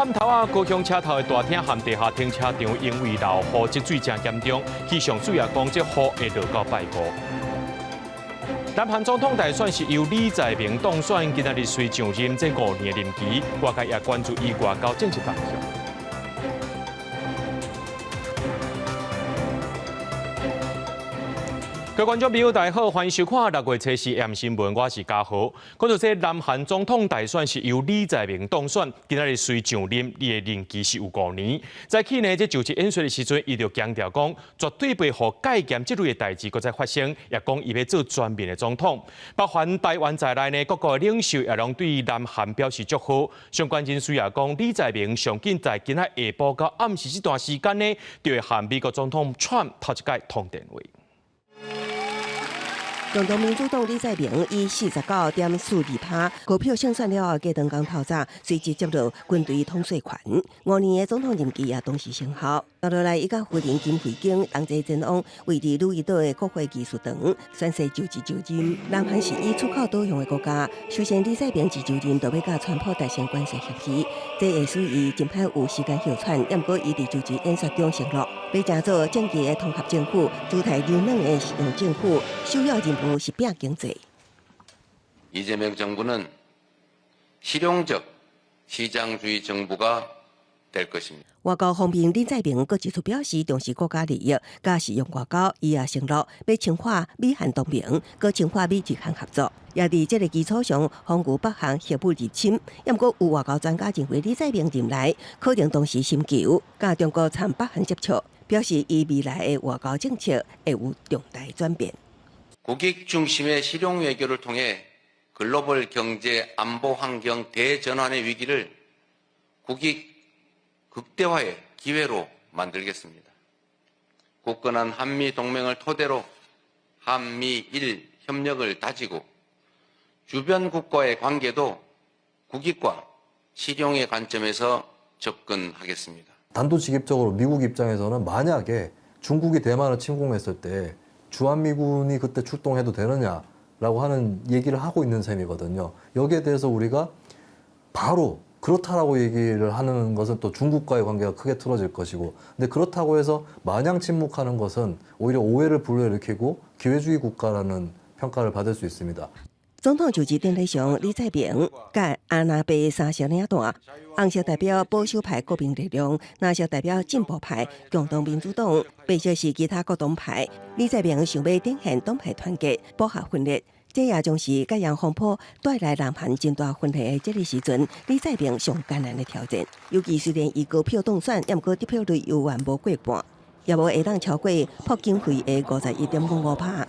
暗頭啊，高雄車頭的大廳和地下停車場因為落雨積水誠嚴重，氣象署也講這雨會落到拜五。南韓總統大選是由李在明當選，今仔日遂上任這5年的任期，外界也關注伊外交政策方向。各位觀眾朋友，大家好，歡迎收看六月初四 M 新聞，我是嘉豪。講到這南韓總統大選是由李在明當選，今仔日遂上任，伊的任期是有五年。在去年這就職演說的時陣，伊就強調講，絕對袂予戒嚴這類的代誌閣再發生，也講伊欲做全民的總統。包含台灣在內呢，各國的領袖也攏對南韓表示祝賀。相關人士也講，李在明上緊在今仔下晡到暗時這段時間呢，就會和美國總統川普頭一擺通電話。共同民主黨李在明以49.42%高票勝選了後，隔當工透早隨即接落軍隊統帥權，5年的總統任期也同時生效。接落來，伊佮夫人金惠京同齊前往位佇汝矣島的國會議事堂宣誓就職就任。南韓是以出口導向的國家，首先李在明一就任就欲佮川普達成關稅協議，這會使伊真歹有時間休喘。毋過伊佇就職演說中承諾，欲成做政治的統合政府，姿態柔軟的實用政府，首要任務是拼經濟。 이재명정부는 실용적 시장주의 정부가 될 것입니다. 外交方面，李在明閣指出表示，重視國家利益，佮實用外交，伊也承諾欲深化美韓同盟，閣深化美日韓合作，也佇這个基礎上，防禦北韓核武入侵。毋過有外交專家認為，李在明任內可能同時尋求佮中國參北韓接觸，表示伊未來的外交政策會有重大轉變。 국익 중심의 실용 외교를 통해 글로벌 경제 안보 환경 대전환의 위기를 국익 극대화의 기회로 만들겠습니다. 굳건한 한미 동맹을 토대로 한미일 협력을 다지고 주변 국가와의 관계도 국익과 실용의 관점에서 접근하겠습니다. 단도직입적으로 미국 입장에서는 만약에 중국이 대만을 침공했을 때 주한미군이 그때 출동해도 되느냐라고 하는 얘기를 하고 있는 셈이거든요. 여기에 대해서 우리가 바로 그렇다라고 얘기를 하는 것은 또 중국과의 관계가 크게 틀어질 것이고, 근데 그렇다고 해서 마냥 침묵하는 것은 오히려 오해를 불러일으키고 기회주의 국가라는 평가를 받을 수 있습니다. 總統就職典禮上，李在明佮阿拿白三色領帶，紅色代表保守派國民力量，藍色代表進步派共同民主黨，白色是其他各黨派。李在明想欲展現黨派團結，保合分裂，這也將是戒嚴風波帶來南韓真大分裂的這个時陣，李在明上艱難的挑戰。尤其雖然伊高票當選，毋過得票率猶原無過半，也無會當超過朴槿惠的51.55%。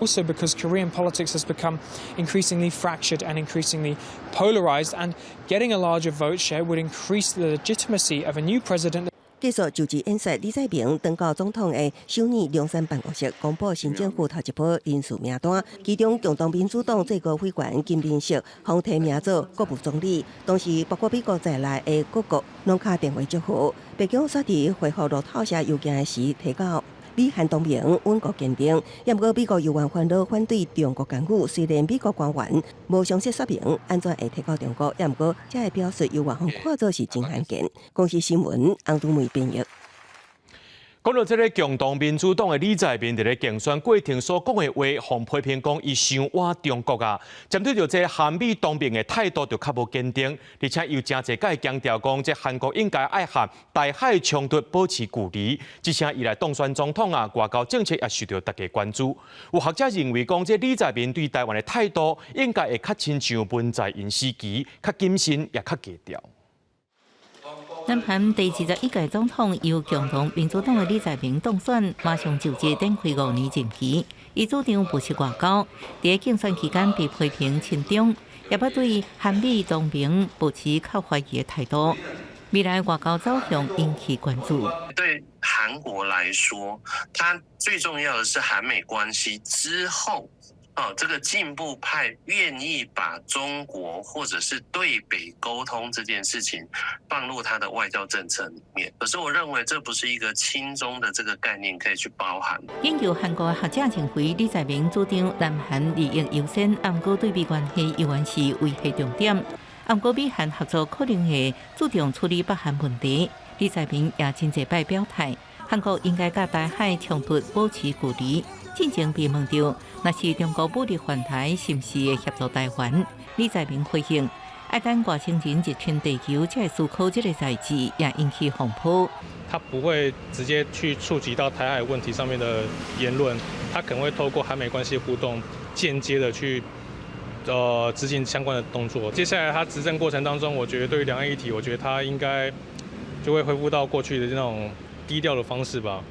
Also because Korean politics has become increasingly fractured and increasingly polarized, and getting a larger vote share would increase the legitimacy of a new president. 結束就職演說，李在明轉到總統的首爾龍山辦公室，公布新政府頭一波人事名單，其中共同民主黨最高委員金敏石予提名做國務總理，同時包括美國在內的各國攏敲電話祝賀。白宮煞佇回覆路透社郵件的時提到，美韓同盟穩固堅定，毋過美國猶原煩惱反對中國干預。雖然美國官員無詳細說明按怎會提告中國，毋過這个表述猶原予看做是真罕見。公視新聞洪都梅編譯。講到這个共同民主黨的李在明，佇咧競選過程所講的話，予批評講伊傷倚中國啊。針對著這韓美同盟的態度就較無堅定，而且又誠濟擺強調講，這韓國應該愛和台海衝突保持距離。這聲伊來當選總統啊，外交政策也受著大家關注。有學者認為講，這李在明對台灣的態度應該會較親像文在寅時期，較謹慎也較低調。南韓第21屆總統由共同民主黨的李在明當選，馬上就職展開五年任期。伊主張務實外交，佇競選期間被批評親中，也捌對韓美同盟保持較懷疑的態度。未來外交走向引起關注。對韓國來說，它最重要的是韓美關係之後。哦，這個進步派願意把中國或者是對北溝通這件事情放入他的外交政策裡面。可是我認為這不是一個親中的這個概念可以去包含。研究韓國學者認為，李在明主張南韓利益優先，毋過對美關係猶原是維繫重點。毋過美韓合作可能會注重處理北韓問題。李在明也真濟擺表態，韓國應該佮台海衝突保持距離。進前被問著，若是中國武力犯台，是毋是會協助台灣？李在明回應：愛等外星人入侵地球，才會思考這个代誌，也引起風波。他不會直接去觸及到台海問題上面的言論，他可能會透過韓美關係互動，間接的去執行相關的動作。接下來他執政過程當中，我覺得對於兩岸議題，我覺得他應該就會恢復到過去的那種低調的方式吧，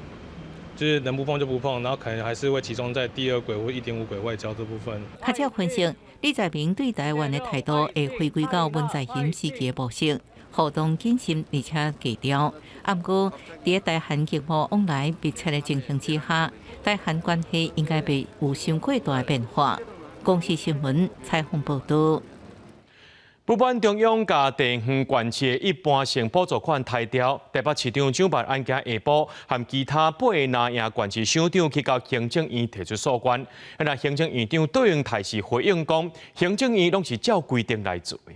就是能不碰就不碰，然後可能還是會集中在第二軌或1.5軌外交這部分。學者分析，李在明對台灣的態度會回歸到文在寅時期的模式，互動謹慎而且低調。毋過，佇台韓經貿往來密切的情形之下，台韓關係應該袂有傷過大的變化。公視新聞採訪報導。不滿中央共地方縣市的一般性補助款刣掉，台北市長蔣萬安今下晡和其他八个藍營縣市首長去到行政院提出訴願。那行政院長卓榮泰是回應講，行政院攏是照規定來做的。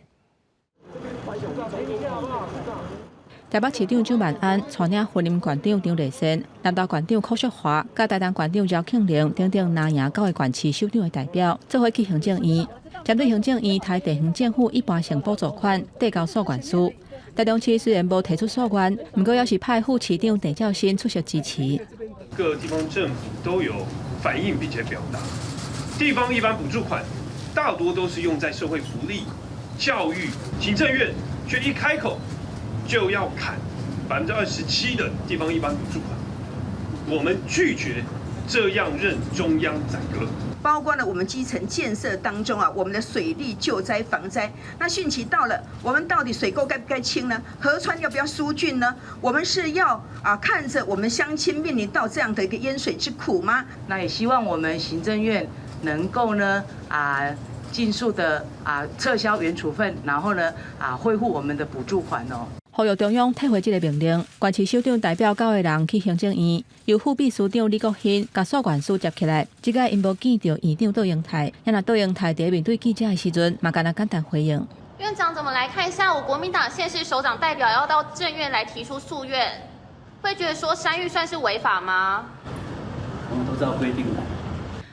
台北市長蔣萬安帶領雲林縣長張麗善、南投縣長柯淑華、佮台東縣長饒慶鈴等等藍營九个縣市首長的代表，做伙去行政院，針對行政院刣地方政府一般性補助款，遞交訴願書。台中市雖然無提出訴願，毋過猶是派副市長鄭照新出席支持。各地方政府都有反映並且表達，地方一般補助款大多都是用在社會福利、教育，行政院卻一開口就要砍27%的地方一般補助款，我們拒絕這樣任中央宰割。包括了我們基層建設當中啊，我們的水利救災防災，那汛期到了，我們到底水溝該不該清呢？河川要不要疏浚呢？我們是要啊看着我們鄉親面臨到這樣的一個淹水之苦嗎？那也希望我們行政院能夠呢盡速的撤銷原處分，然後呢恢復我們的補助款哦。呼籲中央撤回這个命令，縣市首長代表九个人去行政院，由副秘書長李國興共訴願書接起來。這擺𪜶無見著院長卓榮泰，若卓榮泰佇面對記者的時陣，嘛干焦簡單回應。院長怎麼來看下午國民黨縣市首長代表要到政院來提出訴願，會覺得說刪預算是違法嗎？我們都照規定來。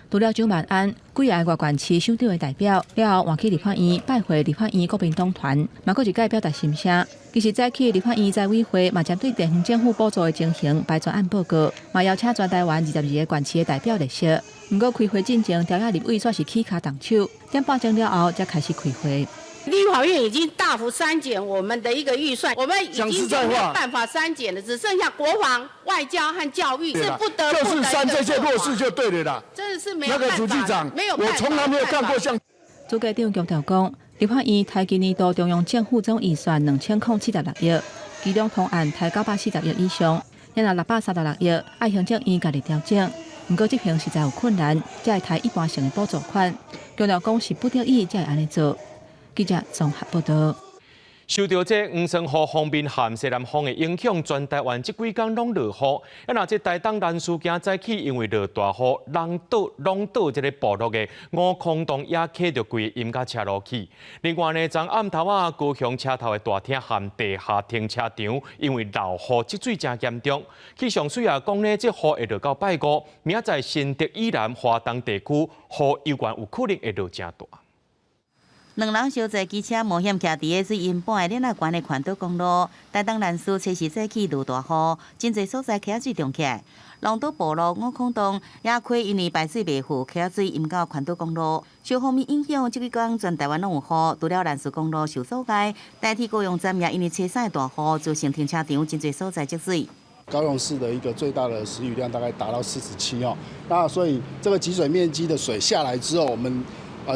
除了蔣萬安，幾个外縣市首長的代表了後，換去立法院拜會立法院國民黨團，嘛閣一擺表達心聲。其實早起立法院財委會嘛針對地方政府補助的情形排專案報告，嘛邀請全台灣22个縣市的代表列席。毋過開會進前，朝野立委煞是起跤動手，點半鐘了後才開始開會。立法院已經大幅刪減我們的一個預算，我們已經沒有辦法刪減了，只剩下國防、外交和教育，是不得不就是刪這些弱勢就對了啦。真的是沒有辦法，那個主計長，沒有，我從來沒有看過像。主計長強調講，立法院刣今年度中央政府總預算2046億，其中通案刣940億以上，若636億愛行政院家己調整。毋過執行實在有困難，才會刣一般性的補助款。強調講是不得已才會按呢做。記者綜合報道。受著這黃酸雨鋒面和西南風的影響，全台灣這幾工攏落雨。啊，若這台東蘭嶼今早起因為落大雨，攏倒這个部落的五空洞也客著規个淹甲車路去。另外呢，昨暗頭仔高雄車頭的大廳和地下停車場，因為漏雨積水誠嚴重。氣象署也講呢，這雨會落到拜五，明仔載新竹以南、華東地區雨猶原有可能會落誠大。兩人相載機車冒險徛佇个水淹半个鏈仔懸的環島公路，台東蘭嶼初時早起落大雨，真濟所在溪仔水漲起來。龍島部落五孔洞也溪因為排水袂赴，溪仔水淹到環島公路。受鋒面影響，這幾工全台灣攏有雨，除了蘭嶼公路受阻礙，台鐵高雄站也因為初三的大雨，造成停車場真濟所在積水。高雄市的一個最大的時雨量大概達到47哦，那所以這個集水面積的水下來之後，我們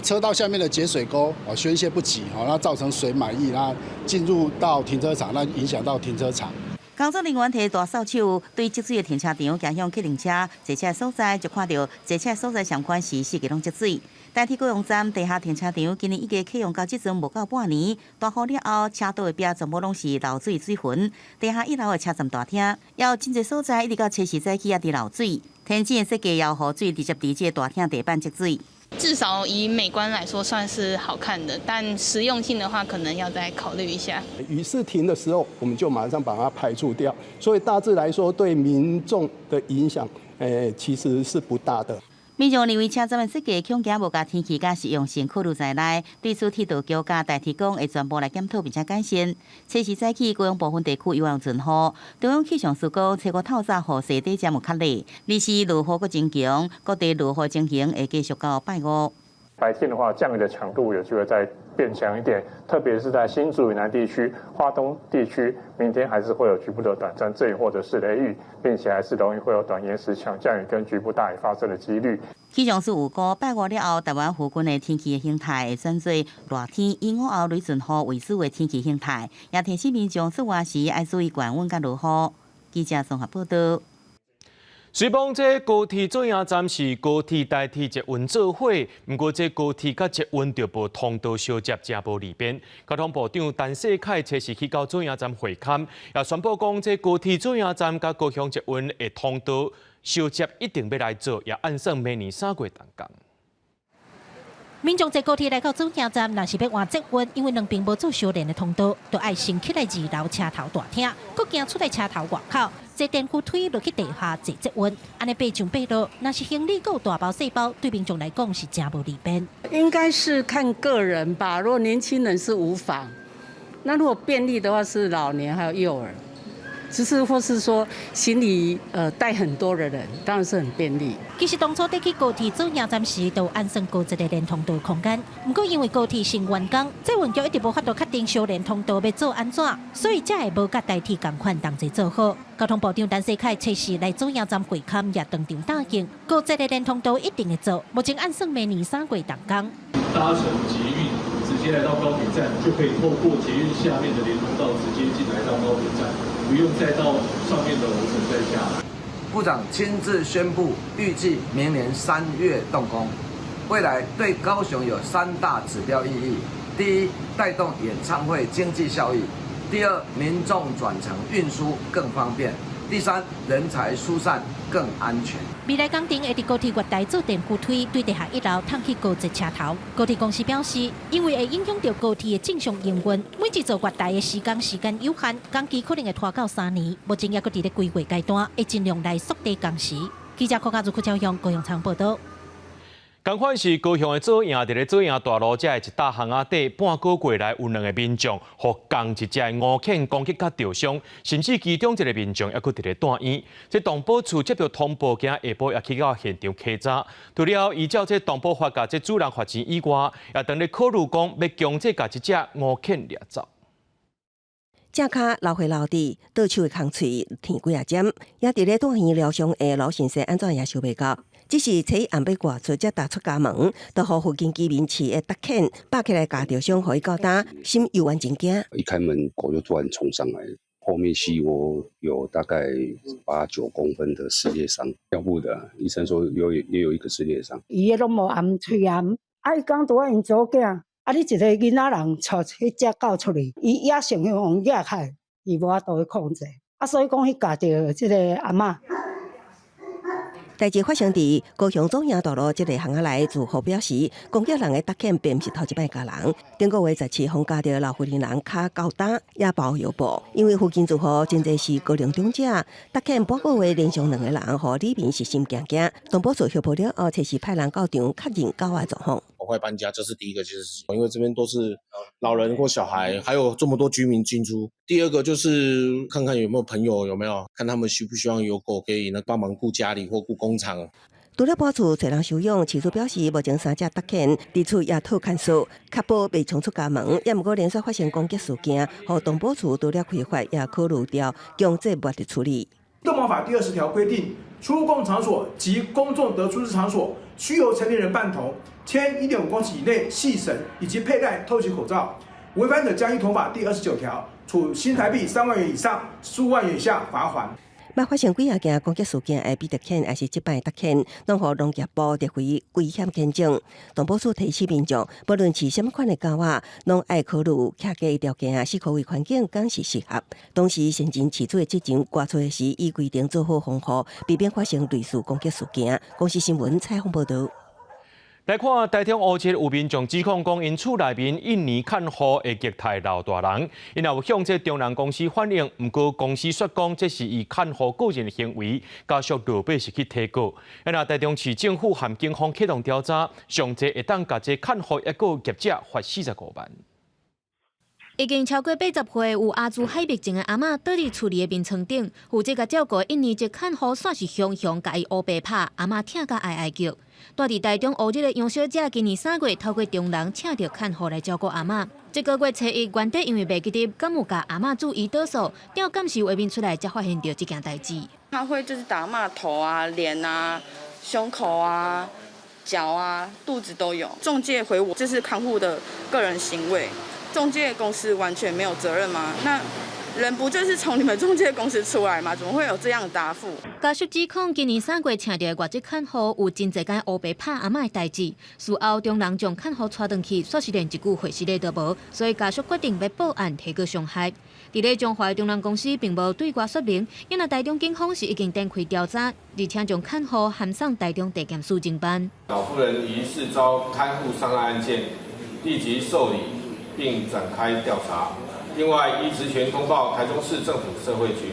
車道下面的節水溝啊宣洩不及，那造成水滿溢，那進入到停車場，那影響到停車場。工作人員提大掃帚對積水的停車場行向客運車坐車所在，就看著坐車所在相款時四界攏積水。台鐵高雄站地下停車場今年已經啟用到這陣無夠半年，大雨了後，車道的壁全部攏是漏水水痕。地下一樓的車站大廳，也有真濟所在一直到初四早起也佇漏水。天井的設計也予水直接佇這个大廳地板積水。至少以美觀來說算是好看的，但實用性的話，可能要再考慮一下。雨勢停的時候，我們就馬上把它排除掉。所以大致來說，對民眾的影響，其實是不大的。民眾認為車站的設計恐驚無共天氣佮實用性考慮在內，對此鐵道局佮台鐵講會全部來檢討並且改善。初時早起高雄部分地區有陣雨，中央氣象署講，初五透早雨勢底才有較弱，二是落雨閣增強，各地落雨情形會繼續到拜五。白天的話，降雨的強度有機會再變強一點，特別是在新竹以南地區、花東地區，明天還是會有局部的短暫陣雨或者是雷雨，並且還是容易會有短延時強降雨跟局部大雨發生的幾率。氣象署預估，拜五了後，台灣附近的天氣的形態會轉做熱天，以午後雷陣雨為主的天氣形態，也提醒民眾出外時愛注意降溫佮落雨。記者綜合報道。雖講這高鐵左營站是高鐵台鐵捷運做伙，毋過這高鐵佮捷運著無通道相接，誠無利便。交通部長陳世凱初時去到左營站會勘，也宣布講這高鐵左營站佮高雄捷運的通道相接一定欲來做，也按算明年3月動工。民眾坐高鐵來到左營站，若是欲換捷運，因為兩邊無做相連的通道，就愛先起來二樓車頭大廳，閣行出來車頭外口，坐電扶梯落去地下坐捷運，按呢爬上爬落，若是行李閣有大包細包，對民眾來講是誠無利便。應該是看個人吧，如果年輕人是無妨，那如果便利的話是老年還有幼兒。只是或是說行李帶很多的人，當然是很便利。其實當初佇起高鐵左營站時，就按算高一個連通道空間。毋過因為高鐵先完工，捷運局一直無法度確定相連通道欲做按怎，所以才會無佮台鐵仝款同齊做好。交通部長陳世凱初時來左營站會勘，也當場答應高捷的連通道一定會做，目前按算明年3月動工。搭乘捷運直接來到高鐵站，就可以透過捷運下面的連通道直接進來到高鐵站。不用再到上面的樓層再下來。部長親自宣布，預計明年3月動工。未來對高雄有三大指標意義：第一，帶動演唱會經濟效益；第二，民眾轉乘運輸更方便；第三，人才疏散更安全。未來工程會佇高鐵月台做電扶梯，對地下一樓通去高捷車頭。高鐵公司表示，因為會影響著高鐵的正常營運，每一座月台的施工時間有限，工期可能會拖到3年。目前猶閣佇咧規劃階段，會盡量來縮短工時。記者柯家如、柯昭陽、高雄場報道。仝款是高雄的左營，佇咧左營大路遮的一搭巷仔底，半個月來有兩个民眾，予仝一隻的烏犬攻擊佮著傷，甚至其中一个民眾猶閣佇咧住院。這動保處接著通報，今下晡也去到現場稽查。除了依照這動保法共這主人罰錢以外，也當咧考慮講欲強制共這隻烏犬掠走。正跤流血流滴，倒手的空喙甜幾仔針，也佇咧住院療傷的老先生按怎也想袂到。只是初一暗欲外出，才踏出家門，就予附近居民飼的獵犬咬起來咬著傷，予伊到今心猶原真驚。一開門，狗就突然衝上來，後面膝窩有大概8、9公分的撕裂傷，腰部的醫生說有也有一個撕裂傷。伊彼攏無掩喙罨，啊，伊講拄仔𪜶查某囝，啊，你一个囡仔人帶彼隻狗出去，伊野性予予掠開，伊無法度去控制，啊，所以講彼咬著這个阿嬤。代誌發生佇高雄左營大路這个巷仔內，住戶表示，攻擊人的獵犬並毋是頭一擺咬人，頂個月17予咬著老婦人人跤到今也包藥布，因為附近住戶真濟是高齡長者，獵犬半個月連續兩个人，予里民是心驚驚。動保處協報了後，隨時派人到場確認狗仔狀況。趕快搬家，這是第一個，就是因為這邊都是老人或小孩，還有這麼多居民進出。第二個就是看看有沒有朋友，有沒有看他們需不需要有狗可以呢幫忙顧家裡或顧工廠。除了搬厝揣人收養，飼主表示目前三隻獵犬佇厝也套牽束，確保袂衝出家門。也毋過連續發生攻擊事件，予動保處除了開罰，也考慮著強制剝奪處理。動保法第20條規定，出入公共場所及公眾得出入場所，須由成年人伴同，牽1.5公尺以內細繩以及佩戴透氣口罩。違反者將依同法第29條，處新台幣3萬元以上15萬元以下罰鍰。捌發生幾仔件攻擊事件的比特犬，抑是這擺獵犬，攏予農業部列為危險犬種。動保處提醒民眾，無論飼啥物款的狗仔，攏愛考慮徛家條件啊，是可為環境敢是適合。同時，善盡飼主的責任，外出時依規定做好防護，避免發生類似攻擊事件。公視新聞採訪報導。來看台中烏日有民眾指控講，𪜶厝內面印尼看護會虐待老大人，𪜶也有向這中人公司反映，毋過公司說講這是伊看護個人行為，家屬落尾是去提告。啊，台中市政府和警方啟動調查，上濟會當共這看護抑閣業者罰45萬。已經超過80歲有阿茲海默症的阿嬤，倒佇厝裡的眠床頂，負責共照顧印尼籍看護，煞是雄雄共伊烏白拍，阿嬤疼甲哀哀叫。住佇台中烏日的楊小姐，今年3月透過中人請著看護來照顧阿嬤。這個月初一，原底因為袂記得敢有共阿嬤注胰島素，調監視畫面出來，才發現著這件代誌。他會就是打阿嬤頭啊、臉啊、胸口啊、腳啊、肚子都有。仲介回我，這是看護的個人行為。仲介公司完全沒有責任嗎？那人不就是從你們仲介公司出來嗎？怎麼會有這樣的答覆？家屬指控今年3月請著的外籍看護有真濟間烏白拍阿嬤的代誌，事後中人將看護帶轉去，煞是連一句解釋都無，所以家屬決定欲報案提告傷害。佇咧彰化中人公司並無對外說明，因為台中警方是已經展開調查，而且將看護函送台中地檢署偵辦。老婦人疑似遭看護傷害案件，立即受理並展開調查。另外，依職權通報台中市政府社會局，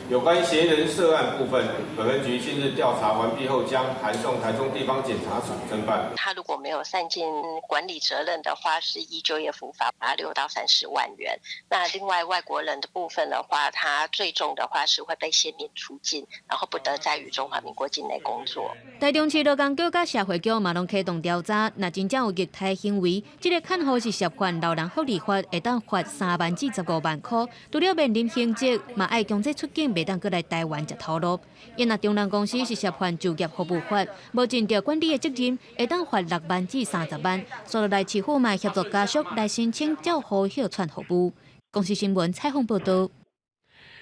有關嫌疑人涉案部分，本分局近日調查完畢後，將函送台中地方檢察署偵辦。他如果沒有善盡管理責任的話，是依就業服務法罰6到30萬元。那另外外國人的部分的話，他最重的話是會被限免出境，然後不得再於中華民國境內工作。台中市勞工局佮社會局嘛攏啟動調查，若真正有虐待行為，這個看護是涉犯老人福利法，會當罰3萬至15萬塊。除了面臨刑責，嘛愛強制出境，袂當閣來台灣食頭路。𪜶若中人公司是涉犯就業服務法，無盡著管理的責任，會當罰6萬至30萬。所以來市府嘛協助家屬來申請照護歇喘服務。公視新聞採訪報導。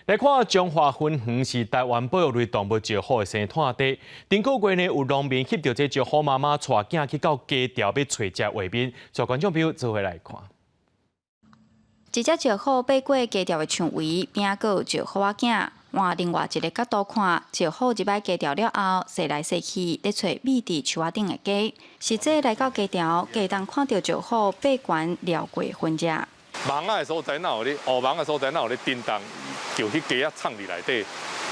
來看彰化芬園是台灣保育類動物石虎的生湠地。頂個月呢，有農民翕著這石虎媽媽帶囝去到雞巢欲揣食畫面，帶觀眾朋友做伙來看。一隻石虎爬過雞巢的牆圍，邊仔閣有石虎仔囝。換另外一个角度看，石虎入來雞巢了後，踅來踅去，咧揣覕佇樹仔頂的雞。實際來到雞巢，會當看著石虎爬懸撩過分隻。網仔的所在若有咧，烏網的所在若有咧振動，叫彼雞仔藏佇內底，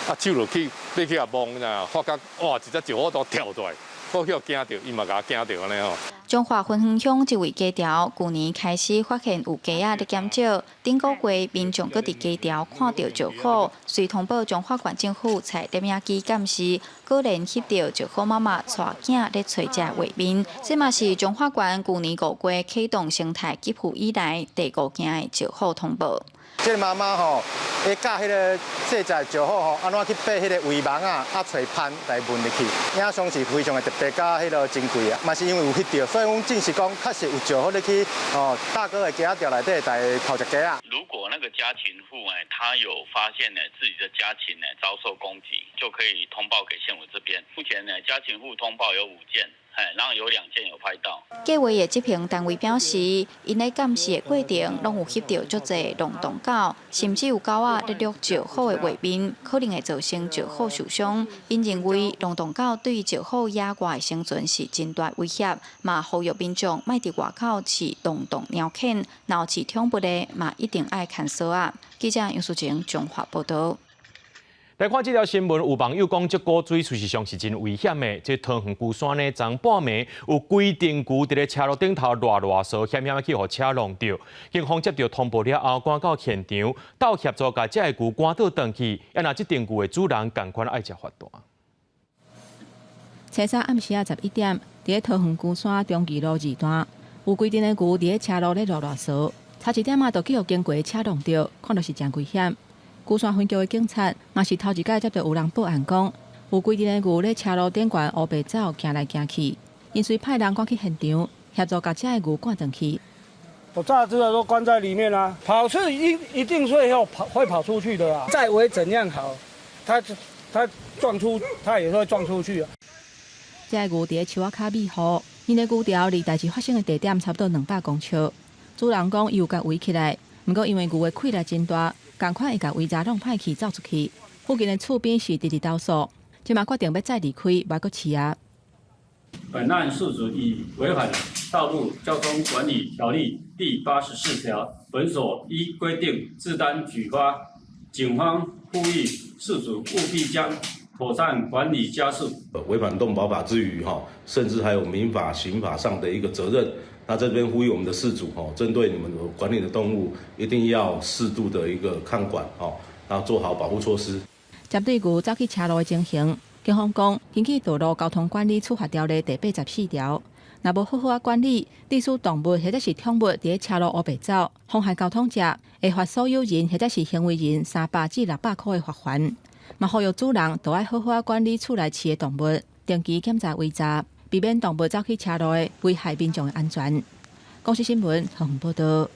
啊手落去，欲去共摸，你知影？發覺哇，一隻石虎都跳出來，閣去予驚著，伊嘛共驚著按呢吼。彰化芬園鄉一位雞巢，舊年開始發現有雞仔咧減少，頂個月民眾閣佇雞巢看著石虎，遂通報彰化縣政府，採攝影機監視，果然翕著石虎媽媽帶囝咧揣食畫面。這嘛是彰化縣舊年5月啟動生態給付以來第五件的石虎通報。這個媽媽吼，會教彼个細隻石虎吼，按怎去爬彼个圍網仔，啊揣攀來聞入去，影像是非常的特別，佮彼个珍貴啊。嘛是因為有翕著，所以阮證實講確實有石虎咧去吼大哥的雞仔巢內底來偷食雞仔。如果那個家禽戶哎，他有發現呢自己的家禽呢遭受攻擊，就可以通報給縣府這邊。目前呢，家禽戶通報有5件。然後有2件有拍到。計劃的執行單位表示，𪜶咧監視的過程，攏有翕著足濟浪蕩狗，甚至有狗仔咧掠石虎的畫面，可能會造成石虎受傷。𪜶認為浪蕩狗對石虎野外生存是真大威脅，嘛呼籲民眾莫佇外口飼浪蕩貓犬，若有飼寵物的嘛一定愛牽索仔。記者楊淑晴彰化報導。來看這條新聞，有網友講，這股水事實上是真危險的。這桃園龜山呢，昨半暝有幾頂牛佇咧車路頂頭賴賴嗦，險險去予車挵著。警方接著通報了後，趕到現場，鬥協助共這个牛趕倒轉去。啊，若這頂牛的主人仝款愛食罰單。初三暗時仔11點，佇咧桃園龜山中義路2段，有幾頂的牛佇咧車路咧賴賴嗦，差一點仔就去予經過的車挵著，看著是真危險。龜山分局的警察嘛是頭一擺接著有人報案講，有幾頂的牛咧車路頂懸烏白走，行來行去，𪜶隨派人趕去現場協助共這个牛趕轉去。我乍知道都關在裡面啊，跑是一定會要跑，會跑出去的啊。再圍怎樣好，它撞出，它也會撞出去啊。這个牛佇咧樹仔跤避雨，𪜶的牛巢離代誌發生的地點差不多200公尺。主人講伊有共圍起來，毋過因為牛的氣力真大，仝款會共圍閘弄歹去走出去。附近的厝邊是直直投訴，這馬決定欲再離開，莫閣飼啊。本案事主已違反道路交通管理條例第84條，本所依規定自擔舉發。警方呼籲事主務必將妥善管理家畜。違反動保法之餘，哈，甚至還有民法、刑法上的一個責任。那這邊呼籲我們的飼主，哈，針對你們管理的動物，一定要適度的一個看管，哈，然後做好保護措施。針對牛走去車路的情形，警方講，根據道路交通管理處罰條例第84條，若無好好仔管理，致使動物或者是寵物佇咧車路烏白走，妨害交通者，會罰所有人或者是行為人300至600箍的罰鍰。嘛，呼籲主人都愛好好仔管理厝內飼的動物，定期檢查圍柵，避免動物走去車路的危害民眾的安全。公視新聞黃報道。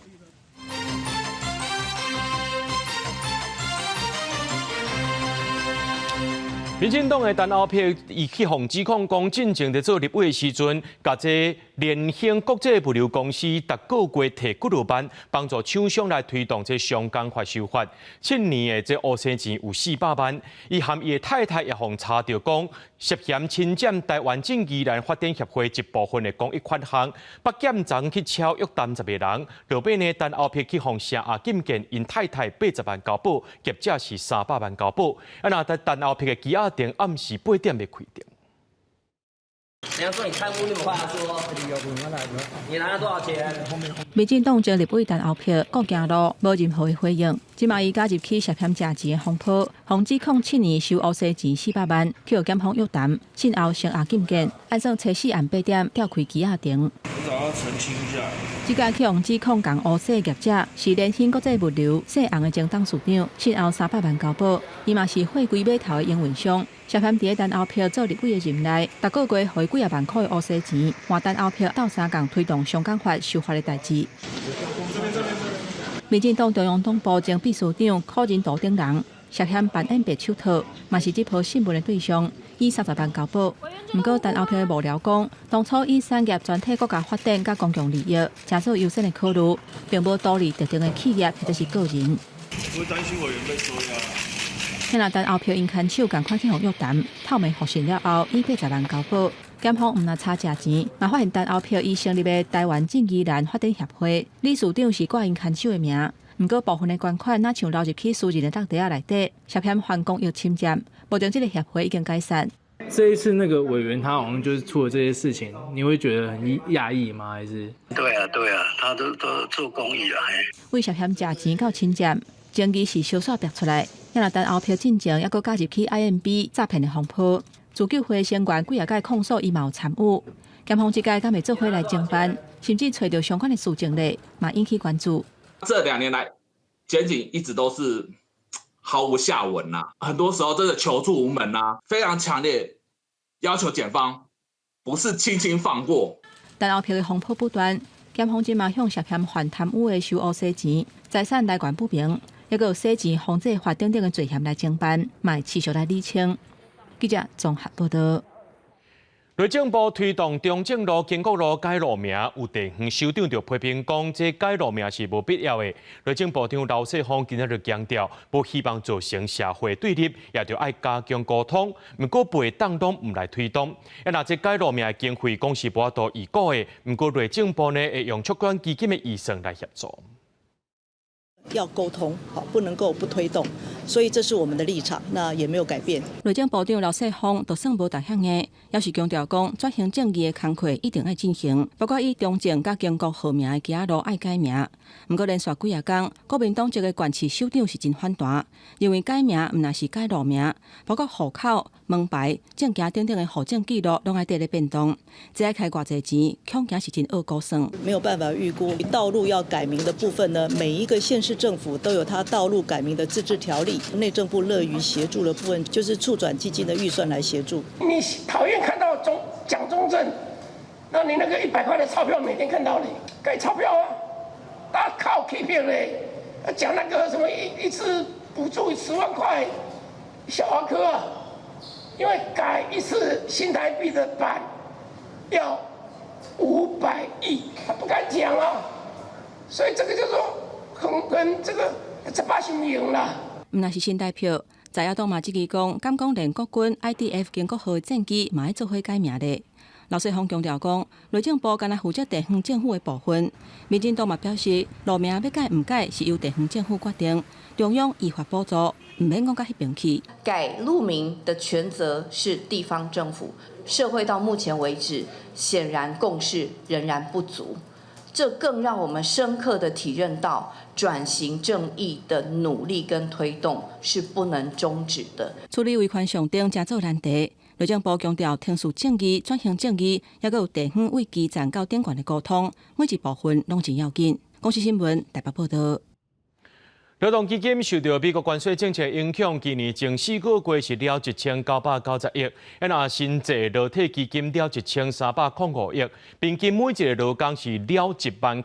民進黨的陳歐珀伊去予指控講，進前佇做立委的時陣，共這聯興國際物流公司逐個月提幾若萬，幫助廠商來推動這雙工法修法。7年的這烏生錢有400萬，伊含伊的太太也予查著講，涉嫌侵佔台灣正義蘭發展協會一部分的公益款項，北檢昨去敲約談10個人。落尾呢，陳歐珀去予聲押禁見，𪜶太太80萬交保，業者是300萬交保。啊，若陳歐珀的羈押庭暗時8點欲開庭。你要說你貪污，你有話說。你拿了多少錢？民進黨前立委陳歐珀顧行路，無任何的回應。這馬伊加入去涉嫌食錢的風波，予指控7年收烏生錢400萬，去予檢方約談，訊後聲押禁見，按算初四暗8點調開羈押庭。我找他澄清一下。這家去予指控共烏洗業者是聯興國際物流姓洪的前董事長，訊後300萬交保，伊嘛是貨櫃碼頭的營運商，涉嫌佇咧陳歐珀做立委的任內，逐個月予伊幾仔萬箍的烏洗錢，換陳歐珀鬥相共推動雙工法修法的代誌。民進黨中央黨部前秘書長柯仁圖等人涉嫌扮演白手套，嘛是這波訊問的對象，以30萬交保。毋過陳歐珀的幕僚講，當初以產業全體國家發展佮公共利益，誠做優先的考慮，並無圖利特定的企業或者是個人。不會擔心委員被追啊？遐若陳歐珀𪜶牽手仝款去予約談，透明複訊了後，以80萬交保。檢方毋但查食錢，嘛發現陳歐珀伊成立的台灣正義蘭發展協會理事長是掛𪜶牽手的名，毋過部分的捐款若像流入去私人的袋袋仔內底，涉嫌犯公益侵佔。目前這個協會已經解散。這一次那個委員他好像就是出了這些事情，你會覺得很訝異嗎？還是？對啊對啊，他都做公益啦。為涉嫌食錢到侵佔，爭議是小煞逼出來。若陳歐珀進前猶閣加入去 IMB 詐騙的風波，自救會成員幾仔擺控訴伊嘛有參與，檢方這屆敢會做伙來偵辦，甚至揣著相關的事證咧，嘛引起關注。這2年來，檢警一直都是毫無下文呐，很多時候真的求助無門呐，非常強烈要求檢方不是輕輕放過。陳歐珀的風波不斷，檢方這馬向涉嫌犯貪污的收烏洗錢、財產來源不明，抑閣有洗錢、防制法等等的罪嫌來偵辦，嘛會持續來理清。記者綜合報道。內政部推動中正路、經國路改路名，有地方首長就批評講，這改路名是無必要的。內政部長劉世芳今仔日強調，無希望造成社會對立，也著愛加強溝通。毋過，袂當攏毋來推動。啊，若這改路名的經費講是無法度預估的，毋過內政部呢會用促轉基金的預算來協助。要溝通，好，不能夠不推動，所以這是我們的立場，那也沒有改變。內政部長劉世芳就算無逐項的，也是強調講轉型正義的工課一定愛進行，包括以中正佮經國號名的街仔路愛改名。毋過連續幾仔工，國民黨籍的縣市首長是真反彈，認為改名毋但是改路名，包括戶口、門牌、證件等等的戶政記錄攏愛綴咧變動，這愛開偌濟錢，恐驚是真惡估算。沒有辦法預估道路要改名的部分呢，每一個縣市政府都有它道路改名的自治條例，內政部樂於協助的部分，就是促轉基金的預算來協助。你討厭看到中蔣中正，那你那個100塊的鈔票每天看到你改鈔票啊，大家靠欺騙嘞，講那個什麼一次補助10萬塊，小兒科啊，因為改一次新台幣的版要500億，他不敢講啊，所以這個叫做很跟這個這把心贏啦。毋但是新台票，在野黨嘛質疑講，敢講連國軍 IDF 經國號戰機嘛愛做伙改名咧。劉世鋒強調講，內政部干焦負責地方政府的部分。民進黨嘛表示，路名欲改毋改是由地方政府決定，中央依法補助，毋免講到彼邊去。改路名的權責是地方政府，社會到目前為止顯然共識仍然不足，這更讓我們深刻的體認到轉型正義的努力跟推動是不能終止的。處理維權上頂誠做難題。內政部強調，程序正義、轉型正義，抑閣有地方對基層到頂懸的溝通，每一部分攏真要緊。公視新聞台北報道。勞動基金受著美國關稅政策影響，今年前四個月是了1990億，啊若新制勞退基金了1305億，平均每一个勞工是了10,103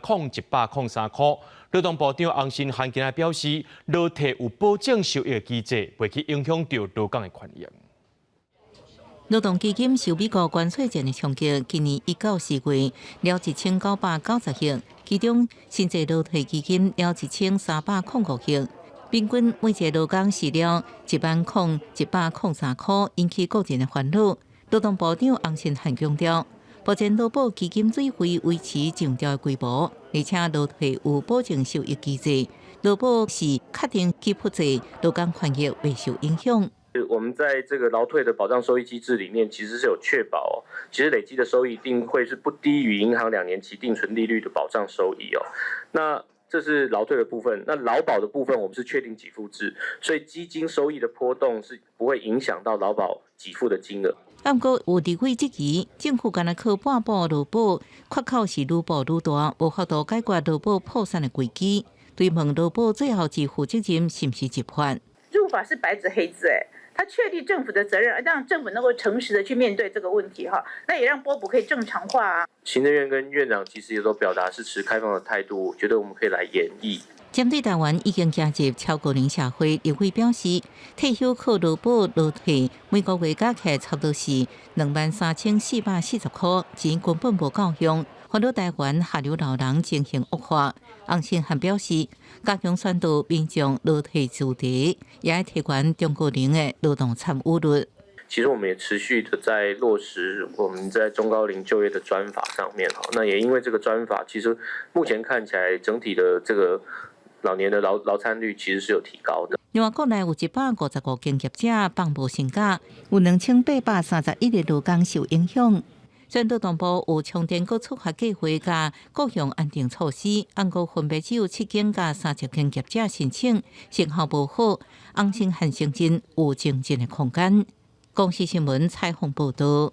塊。勞動部長洪申翰今仔表示，勞退有保證收益機制，袂去影響著勞工的權益。勞動基金受美國關稅戰的衝擊，今年1到4月了1990億，其中新制勞退基金了1305億，平均每一个勞工是了10,103塊，引起個人的煩惱。勞動部長洪申翰強調，目前勞保基金水費維持上調的規模，而且勞退有保證收益機制，勞保是確定給付制，勞工權益袂受影響。我們在這個勞退的保障收益機制裡面，其實是有確保，其實累積的收益一定會是不低於銀行2年期定存利率的保障收益哦。那這是勞退的部分，那勞保的部分，我們是確定給付制，所以基金收益的波動是不會影響到勞保給付的金額。毋過有立委質疑，政府干焦靠半補勞保，缺口是愈補愈大，無法度解決勞保破產的危機。追問勞保最後支付責任是毋是入法？入法是白紙黑字，誒。他確立政府的責任，讓政府能夠誠實的去面對這個問題哈，那也讓撥補可以正常化啊。行政院跟院長其實也都表達是持開放的態度，覺得我們可以來研議。針對台灣已經加入超高齡社會，立委表示，退休靠勞保勞退，每個月加起來差不多是23,440塊，錢根本無夠用，煩惱台灣下流老人情形惡化。洪申翰表示，加強宣導民眾勞退主題，也愛提懸中高齡的勞動參與率。其實我們也持續的在落實我們在中高齡就業的專法上面，那也因為這個專法，其實目前看起來整體的這個老年的勞參率其實是有提高的。另外，國內有155間業者放無薪假，有2831個勞工受影響。雖然勞動部有重電閣觸發計劃佮各項安定措施，毋過分別只有七間佮30間業者申請，成效無好，洪申翰承認有精進的空間。公視新聞採訪報導。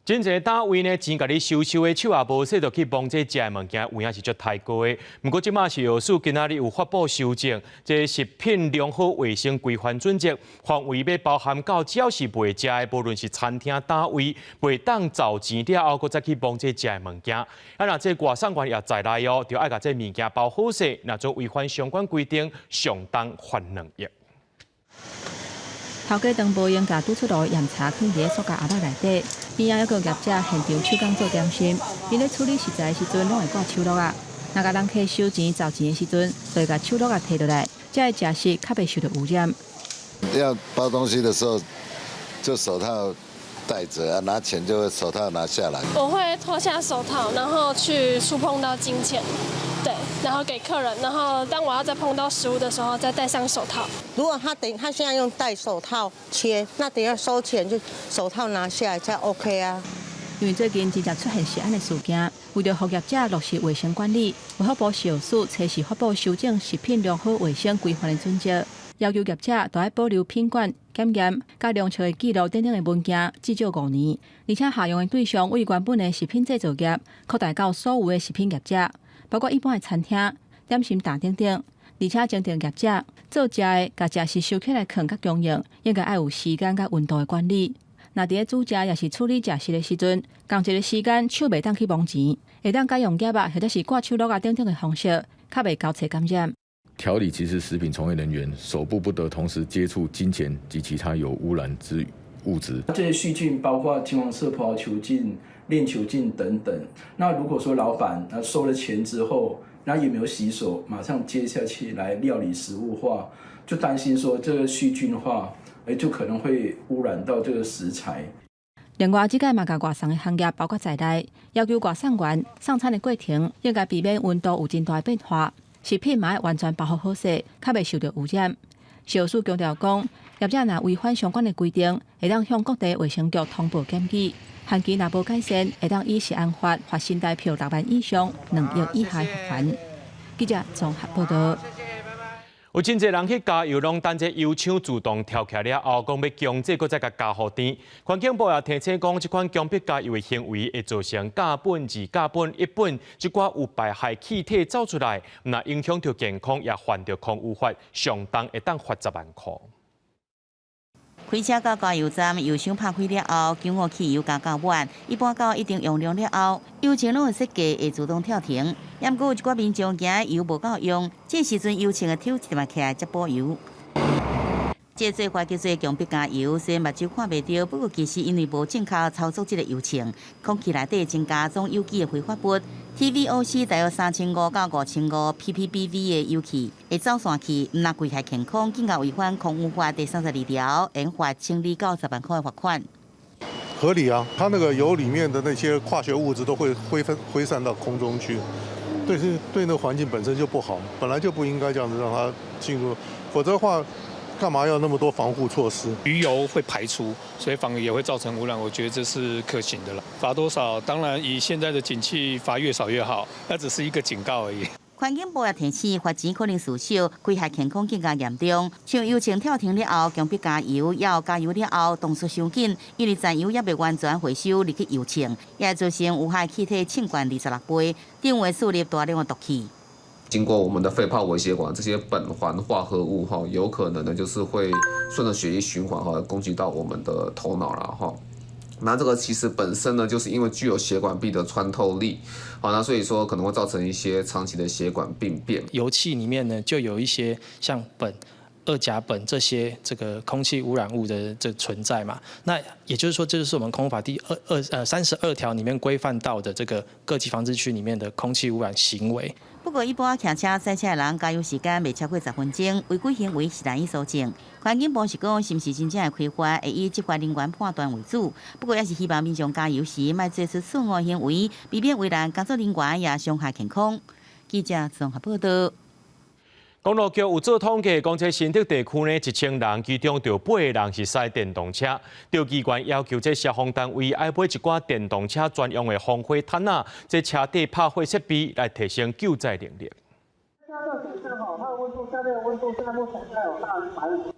真濟單位呢，錢共你收收的手也無洗，就去摸這食的物件，有影是足刣高的。毋過這馬食藥署今仔日有發布修正，這食品良好衛生規範準則範圍欲包含到只要是賣食的，無論是餐廳單位，袂當找錢了後，閣再去摸這食的物件。啊，若這外送員也在內哦，就愛共這物件包好勢，若做違反相關規定，上重罰2億。頭家當無閒共拄出爐鹽茶囥佇塑膠盒仔內底，邊仔猶閣有業者現場手工做點心，𪜶咧處理食材的時陣，攏會掛手橐仔。若共人客收錢找錢的時陣，就會共手橐仔提落來，才會食食較袂受著污染。要包東西的時候，就手套戴著啊，拿錢就會手套拿下來。我會脫下手套，然後去觸碰到金錢，對，然後給客人，然後當我要再碰到食物的時候，再戴上手套。如果他等他現在用戴手套切，那等下收錢就手套拿下來才 OK 啊。因為最近真濟出現食安的事件，為著予業者落實衛生管理，衛福部食藥署初時發布修正食品良好衛生規範的準則，要求業者都愛保留品管、檢驗、佮量測的記錄等等的文件，至少5年。而且適用的對象為原本的食品製造業，擴大到所有的食品業者，包括一般的餐廳、點心檔等等。而且規定業者做食的、共食食收起來囥佮供應，應該愛有時間佮溫度的管理。若佇咧煮食抑是處理食食的時陣，仝一个時間手袂當去摸錢，會當改用夾仔或者是掛手橐仔等等的方式，較袂交叉感染。條例其實食品從業人員手部不得同時接觸金錢及其他有污染之物質。這些細菌包括金黃色葡萄球菌、鏈球菌等等。那如果說老闆他收了錢之後，那也沒有洗手，馬上接下去來料理食物話，就擔心說這個細菌的話，就可能會污染到這個食材。另外，這屆嘛共外送的行業包括在內，要求外送員送餐的過程應該避免溫度有真大變化，食品嘛愛完全包覆好勢，較袂受著污染。食藥署強調講，業者若違反相關的規定，會當向各地衛生局通報檢舉。限期若無改善，會當依食安法罰新台票6萬以上2億以下罰款。記者綜合報道。有真濟人去加油，攏等這油槍自動跳起來了後，講欲強制閣再共加予甜。環境部也提醒講，這款強迫加油的行為會造成甲苯、二甲苯、乙苯這寡有排害氣體走出來，毋但影響著健康，也犯著空污法，上重會當罰10萬箍。開車到加油站，油箱拍開了後，警報汽油加到滿，一般到一定容量了後，油槍攏會設計會自動跳停。毋過有一寡民眾驚油無夠用，這時陣油槍會抽一點起來才補油。這個做法叫做強迫加油，雖然目睭看袂著，不過其實因為無正確操作這個油槍，空氣內底增加總有機的揮發物，TVOC 大約3500到5500 ppbv 的油氣會走散去，毋但危害健康，更加違反空污法第32條，應罰1200到10萬塊的罰款。合理啊，它那個油裡面的那些化學物質都會揮分揮散到空中去，對，是對那個環境本身就不好，本來就不應該這樣子讓它進入，否則的話，幹嘛要那麼多防護措施？魚油會排出，所以反而也會造成污染。我覺得這是可行的了。罰多少？當然以現在的景氣，罰越少越好。那只是一個警告而已。環境部也提醒，罰錢可能事小，危害健康更加嚴重。像油槍跳停了後，強迫加油，猶加油了後動作傷緊，因為殘油猶未完全回收入去油槍，也會造成有害氣體衝懸26倍，頂會輸入大量的毒氣。經過我們的肺泡微血管，這些苯環化合物哈，有可能呢就是會順着血液循環哈，攻擊到我們的頭腦了哈。那這個其實本身呢，就是因為具有血管壁的穿透力，好，那所以說可能會造成一些長期的血管病變。油氣裡面呢，就有一些像苯、二甲苯這些這個空氣污染物的這存在嘛。那也就是說，這就是我們空污法第二二呃32條裡面規範到的這個各級防治區裡面的空氣污染行為。不過，一般騎車、賽車的人加油時間袂超過10分鐘，違規行為是難以搜證。環境部是講，是毋是真正會開罰，會以執法人員判斷為主。不過，也是希望民眾加油時莫做出錯誤行為，避免為難工作人員也傷害健康。記者綜合報道。公路局有做統計，講這新竹地區呢，1000人，其中就8個人是駛電動車。著機關要求這消防單位愛買一寡電動車專用的防火毯仔，這車底拍火設備來提升救災能力。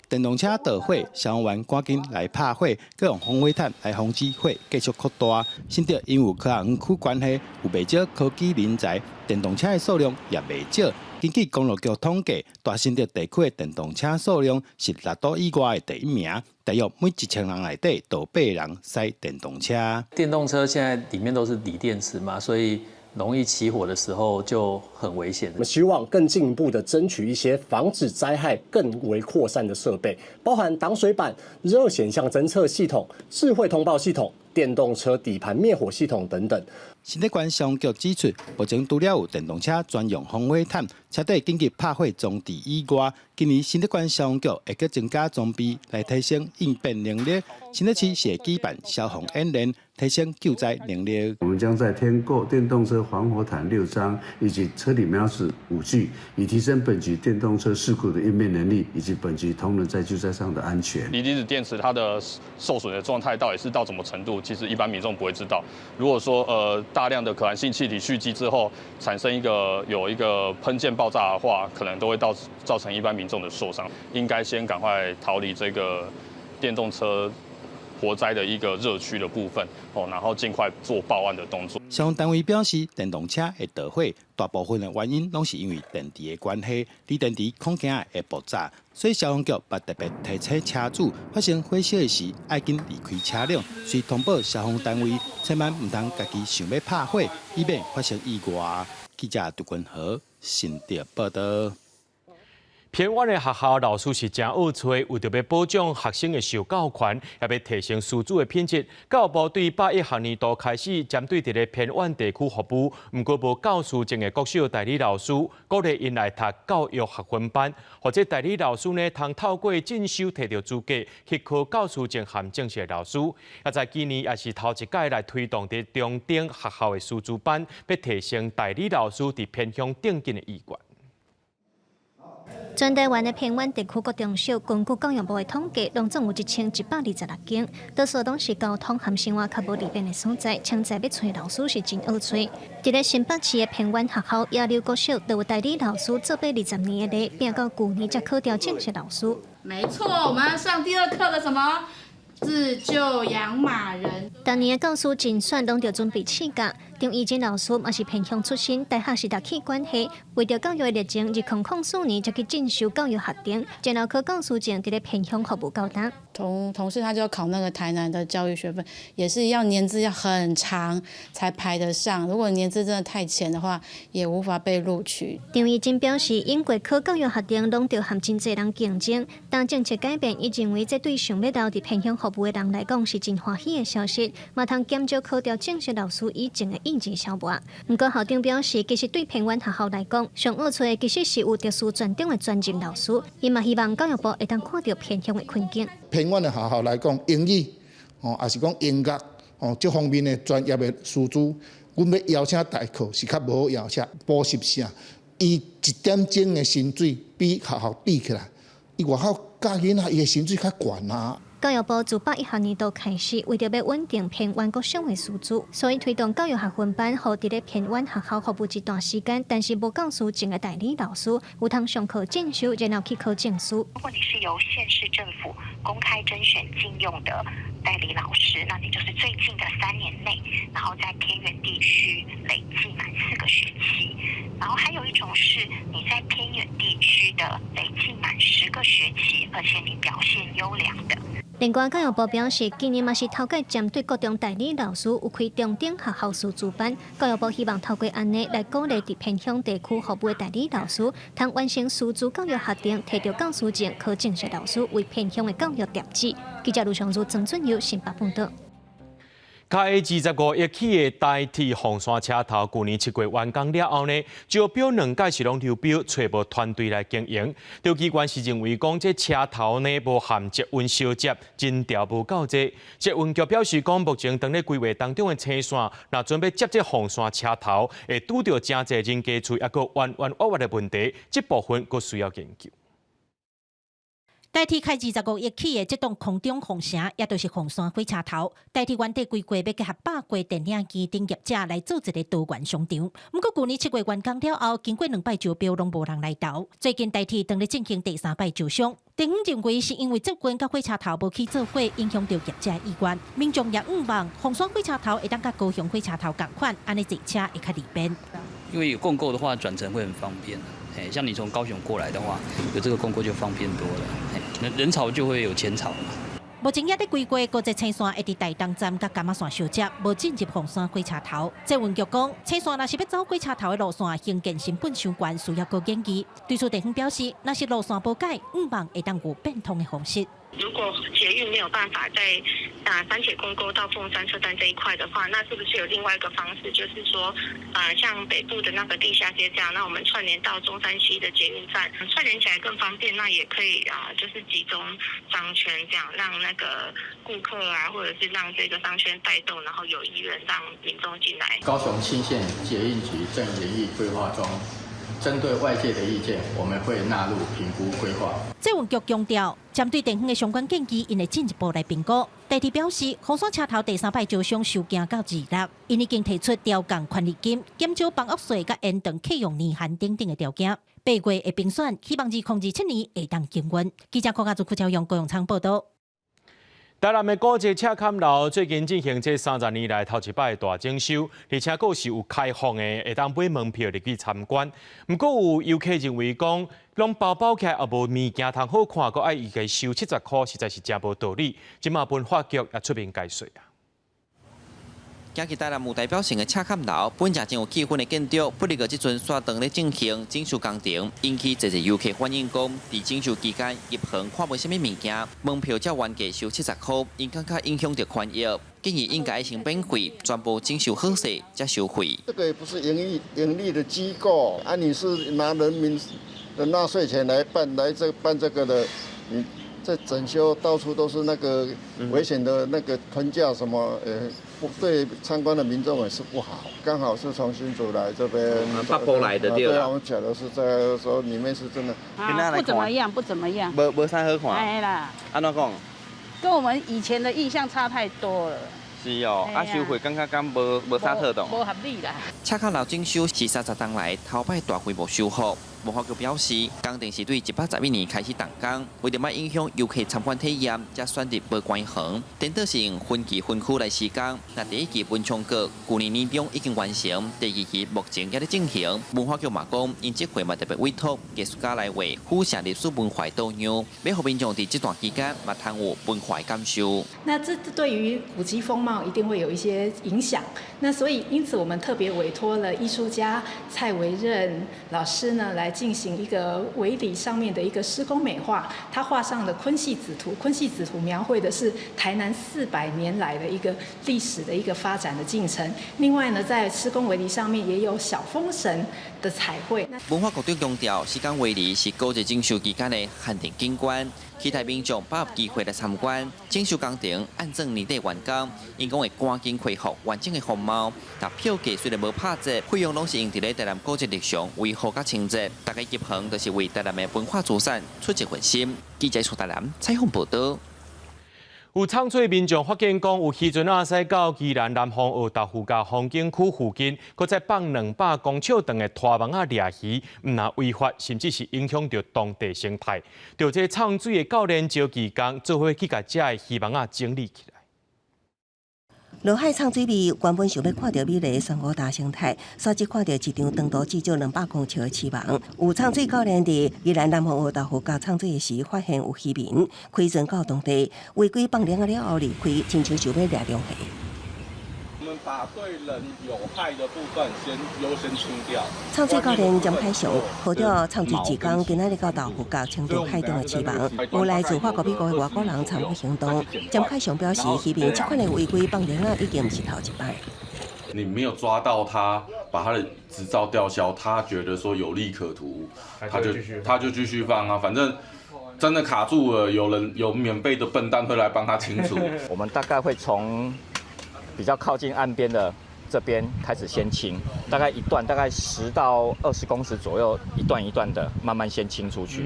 電動車著火，消防員趕緊來拍火，閣用防火毯來防止火繼續擴大。新竹因有科學園區關係，有袂少科技人才，電動車的數量也袂少。根據公路局統計，大新竹地區的電動車數量是六都以外的第一名，大約每1000人內底就8人駛電動車。電動車現在裡面都是鋰電池嘛，所以容易起火的時候就很危險。我們希望更進一步的爭取一些防止災害更為擴散的設備，包含擋水板、熱顯像偵測系統、智慧通報系統、電動車底盤滅火系統等等。新竹縣消防局指出，目前除了有電動車專用防火毯、車底緊急拍火裝置以外，今年新竹縣消防局會閣增加裝備來提升應變能力。新竹市是會舉辦消防演練，提升救災能力。我們將在添購電動車防火毯6張，以及車底標識5具，以提升本局電動車事故的應變能力，以及本局同仁在救災上的安全。鋰離子電池它的受損的狀態到底是到什麼程度？其實一般民眾不會知道。如果說大量的可燃性氣體蓄積之後，產生一個有一個噴濺爆炸的話，可能都會造成一般民眾的受傷。應該先趕快逃離這個電動車火災的一個熱區的部分哦，然後盡快做報案的動作。消防單位表示，電動車會著火，大部分的原因攏是因為電池的關係，鋰電池恐驚會爆炸，所以消防局嘛特別提醒車主，發生火燒的時，愛緊離開車輛，隨通報消防單位，千萬毋通家己想欲拍火，以免發生意外。記者杜君和新竹報道。偏遠的學校老師是誠惡揣，為著欲保障學生的受教權，也欲提升師資的品質。教育部對101學年度開始，針對佇咧偏遠地區服務，毋過無教師證的國小代理老師，鼓勵𪜶來讀教育學分班，予這代理老師呢，通透過進修提著資格去考教師證和正式的老師。也在今年也是頭一擺來推動佇中等學校的師資班，欲提升代理老師佇偏鄉轉進的意願。全台灣的偏遠地區國中小，根據教育部的統計，攏總有1126間，多數攏是交通和生活較無利便的所在，潛在欲揣老師是真惡揣。佇咧新北市的偏遠學校野柳國小，就有代理老師做欲20年的咧，拼到舊年才考著正式老師。沒錯，我們要上第二課的什麼？自救養馬人。逐年的教師甄選攏著準備試教。張怡珍老師嘛是偏鄉出身，大學是讀企管系，為著教育的熱情，2004年才去進修教育學程，然後考教師證，佇咧偏鄉服務到今。同事他就要考那個台南的教育學分，也是要年資要很長才排得上。如果年資真的太淺的話，也無法被錄取。張怡珍表示，𪜶過考教育學程，攏著和真濟人競爭，當政策改變，伊認為這對想欲留佇偏鄉服務的人來講是真歡喜的消息，嘛通減少考著正式老師以前的意志消磨。毋過校長表示，其實對偏遠學校來講，上惡揣的其實是有特殊專長的專任老師。伊嘛希望教育部會當看著偏鄉的困境。偏遠的學校來講，英語哦，抑是講音樂哦，這方面的專業的師資，阮欲邀請代課是較無好邀請。補習社，伊一點鐘的薪水比學校比起來，伊外口教囡仔，伊的薪水較懸啊。教育部自101學年度開始，為著欲穩定偏遠國小的師資，所以推動教育學分班，予佇咧偏遠學校服務一段時間，但是無教師證的代理老師，有通上課進修，然後去考證書。如果你是由縣市政府公開甄選進用的代理老師，那你就是最近的3年內，然後在偏遠地區累計滿4個學期。然後還有一種是你在偏遠地區的累計滿10個學期，而且你表現優良的。另外，教育部表示，今年嘛是頭擺針對國中代理老師有開中等學校師資班。教育部希望透過按呢來鼓勵佇偏鄉地區服務的代理老師，通完成師資教育學程，提著教師證，考正式老師，為偏鄉的教育奠基。記者盧尚如、曾俊友新北報導。開25億起的台鐵鳳山車頭，舊年7月完工了後呢，招標兩屆是攏流標，揣無團隊來經營。著機關是認為講，這車頭呢無含捷運相接，人潮無夠濟。捷運局表示講，目前當咧規劃當中的青線，若準備接這鳳山車頭，會拄著誠濟人家厝，抑閣彎彎挖挖的問題，這部分閣需要研究。台鐵開25億起的這棟空中鳳城，也就是鳳山火車頭。台鐵原底規劃欲結合百貨電影機等業者來做一个多元商場。毋過舊年7月完工了後，經過兩擺招標，攏無人來投。最近台鐵當咧進行第三擺招商，地方認為是因為捷運佮火車頭無起做伙，影響著業者意願。民眾也向望鳳山火車頭會當佮高雄火車頭仝款，按呢坐車會較利便。因為有共構的話，轉乘會很方便。像你從高雄過來的話，有這個共構就方便多了。那人潮就會有錢潮嘛。目前也佇規劃高捷青線會佇台東站佮柑仔線相接，無進入鳳山火車頭。捷運局講，青線若是欲走火車頭的路線，興建成本傷懸，需要閣研議。對此地方表示，若是路線無改，向望會當有變通的方式。如果捷運沒有辦法在打三鐵共構到鳳山車站這一塊的話，那是不是有另外一個方式，就是說，像北部的那個地下街這樣，那我們串聯到中山西的捷運站，串聯起來更方便。那也可以啊，就是集中商圈這樣，讓那個顧客啊，或者是讓這個商圈帶動，然後有意願讓民眾進來。高雄青線捷運局正研議規劃中。針對外界的意見，我們會納入評估規劃。捷運局強調，針對地方的相關建議，𪜶會進一步來評估。台鐵表示，鳳山車頭第三擺招商收驚到26，𪜶已經提出調降權利金、減少房屋稅佮延長契約年限等等的條件。8月會評選，希望2027年會當營運。記者柯家祖、柯朝陽、高永昌報道。台南的古蹟赤崁樓最近進行這30年來頭一擺大整修，而且閣是有開放的，會當買門票入去參觀。毋過有遊客認為講，攏包包起來也無物件通好看，閣愛伊家收70箍，實在是誠無道理。這馬文化局也出面解說啊。行去台南有代表性的赤崁樓，本正真有氣氛的建築，不過這陣煞當咧進行整修工程，引起濟濟遊客反映講，佇整修期間入園看無啥物物件，門票才原價收70箍，𪜶感覺影響著權益，建議應該先免費，全部整修好勢才收費。這個也不是營利的機構，啊，你是拿人民的納稅錢來辦來這辦這個的，你在整修到處都是那個危險的那個棚架什麼，不對參觀的民眾也是不好。剛好是從新竹來這邊，北部來的對。對啊，我講的是在說裡面是真的，啊，不怎麼樣，不怎麼樣，無啥好看。哎啦，按怎講？跟我們以前的印象差太多了。是哦，啊收費感覺敢無啥妥當。無合理啦。赤崁樓整修是30冬來頭擺大規模修復。文化局表示，工程是對111年開始動工，為著莫影響遊客參觀體驗，才選擇無關園。顛倒是用分期分區來施工。那第一期文昌閣舊年年中已經完成，第二期目前猶咧進行。文化局嘛講，𪜶這回嘛特別委託藝術家來畫府城歷史文化圖樣，欲予民眾佇這段期間嘛通有文化感受。那這對於古蹟風貌一定會有一些影響。那所以因此我們特別委託了藝術家蔡維任老師呢，來進行一個圍籬上面的一個施工美化。他畫上了鯤戲子圖，鯤戲子圖描繪的是台南400年來的一個歷史的一個發展的進程。另外呢，在施工圍籬上面也有小風神的彩繪。文化局長強調，施工圍籬是古蹟整修期間的限定景觀，期待民眾把握機會來參觀。整修工程按算年底完工，𪜶講會趕緊恢復完整的風貌。但票價雖然無拍折，費用攏是用佇咧台南古蹟日常維護佮清潔。大家入園就是為台南的文化資產出一份心。記者出台南採訪報導。有藏水民眾發現講，有漁船仔駛到宜蘭南方澳豆腐甲風景區附近，閣再放200公尺長的拖網仔掠魚，毋但違法，甚至是影響著當地生態。著這藏水的教練招技工做伙去共這个漁網仔整理起來。落海藏水味，原本想欲看著美麗的珊瑚礁生態，煞只看著一張長度至少200公尺的漁網。有藏水教練佇宜蘭南方澳豆腐角藏水的時，發現有漁民開船到當地違規放網仔了後離開，親像想欲掠龍蝦。我們把對人有害的部分先優先清掉。藏水教練詹凱雄號召藏水志工，今仔日到豆腐角清除海中的漁網。有來自法國、美國的外國人參與行動。詹凱雄表示，漁民這款的違規放網仔已經毋是頭一擺。你沒有抓到他，把他的執照吊銷，他覺得說有利可圖，他就繼續放啊，反正真的卡住了，有人有免費的笨蛋會來幫他清除。我們大概會從比較靠近岸邊的這邊開始先清，大概一段大概10到20公尺左右，一段一段的慢慢先清出去。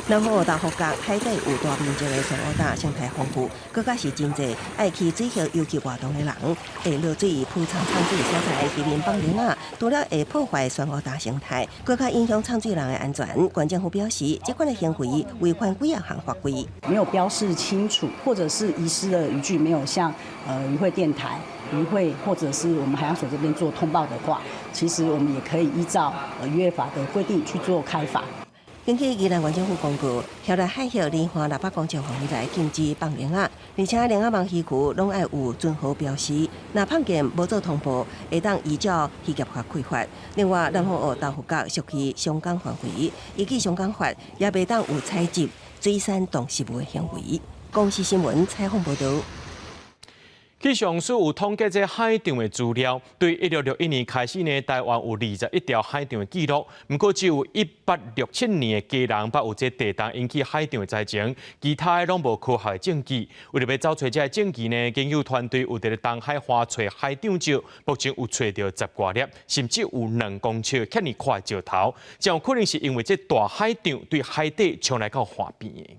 南方澳豆腐角海底有大面積的珊瑚礁，生態豐富，閣較是真濟愛去水域遊憩活動的人，會落水浮藏藏水所在，漁民放網仔，除了會破壞珊瑚礁生態，閣較影響藏水人的安全。縣政府表示，這款的行為違反幾仔項法規，沒有標示清楚，或者是遺失的漁具沒有向漁會電台、漁會或者是我們海洋所這邊做通報的話，其實我們也可以依照漁業法的規定去做開罰。根據宜蘭縣政府公告，協力海峽離岸600公尺範圍內禁止放網仔，而且網仔網漁區攏愛有船號標示。若碰見無做通報，會當依照漁業法開罰。另外，南方澳豆腐角屬於商港範圍，依據商港法，也袂當有採集水產動植物的行為。公視新聞採訪報導。氣象署有統計這海漲的資料，對1661年開始呢，台灣有21條海漲的記錄，毋過只有1867年的基隆捌有這地動引起海漲的災情，其他的攏無科學的證據。為著欲找揣這个證據呢，研究團隊有佇咧東海岸揣海漲石，目前有揣著10外粒，甚至有2公尺遐爾寬的石頭，真有可能是因為這大海漲對海底沖來到岸邊的。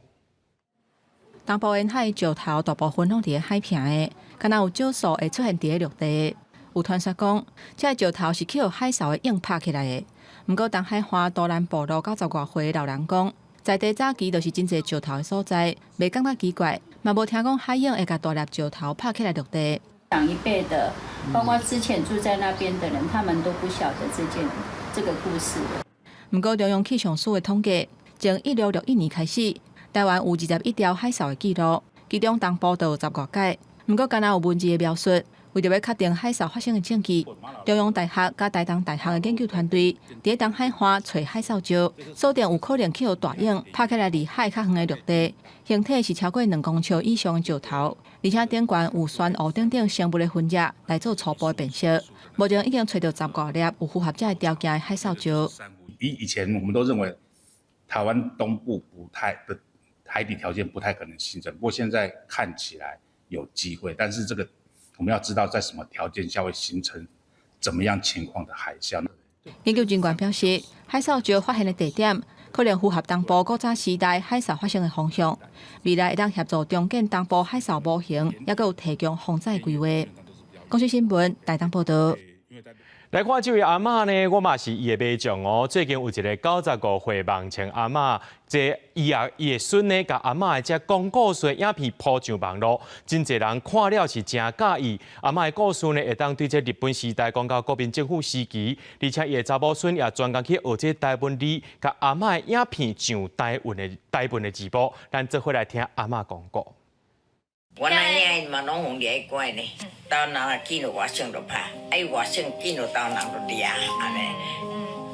東部沿海石頭大部分攏佇咧海坪的，敢若有少數會出現佇咧陸地。有傳說講，這个石頭是去予海獸的湧拍起來的。毋過東海岸都蘭部落90外歲老人講，在地早期就是真濟石頭的所在，袂感覺奇怪，嘛無聽講海湧會共大粒石頭拍起來陸地。長一輩的，包括之前住在那邊的人，他們都不曉得這個故事。毋過中央氣象署的統計，從1661年開始，台灣有21條海嘯的記錄，其中東部就有10外改。毋過，敢若有文字的描述，為著欲確定海嘯發生的證據，中央大學佮台東大學的研究團隊佇東海岸揣海嘯石，鎖定有可能去予大湧拍起來離海較遠的陸地，形體是超過2公尺以上的石頭，而且頂懸有珊瑚等等生物的痕跡來做初步的辨識。目前已經揣著10外粒有符合這个條件的海嘯石。以前我們都認為台灣東部不太的海底條件不太可能形成，不過現在看起來有機會，但是這個我們要知道在什麼條件下會形成怎麼樣情況的海嘯。研究人員表示，海嘯石發現的地點可能符合東部古早時代海嘯發生的方向，未來會當協助重建東部海嘯模型，抑閣有提供防災規劃。公視新聞台東報導。來看這位阿嬤呢，我嘛是伊的迷眾哦。最近有一个95歲網情阿嬤，這伊啊伊的孫呢，共阿嬤的這講故事影片鋪上網路，真濟人看了是誠佮意。阿嬤的故事呢，會當對這日本時代講到國民政府時期，而且伊的查某孫也專工去學這台文字，共阿嬤的影片上台文的字幕。咱做伙來聽阿嬤講故。我那影嘛攏予掠過呢，兜人若見著外省就拍，啊外省見著兜人就掠，按呢，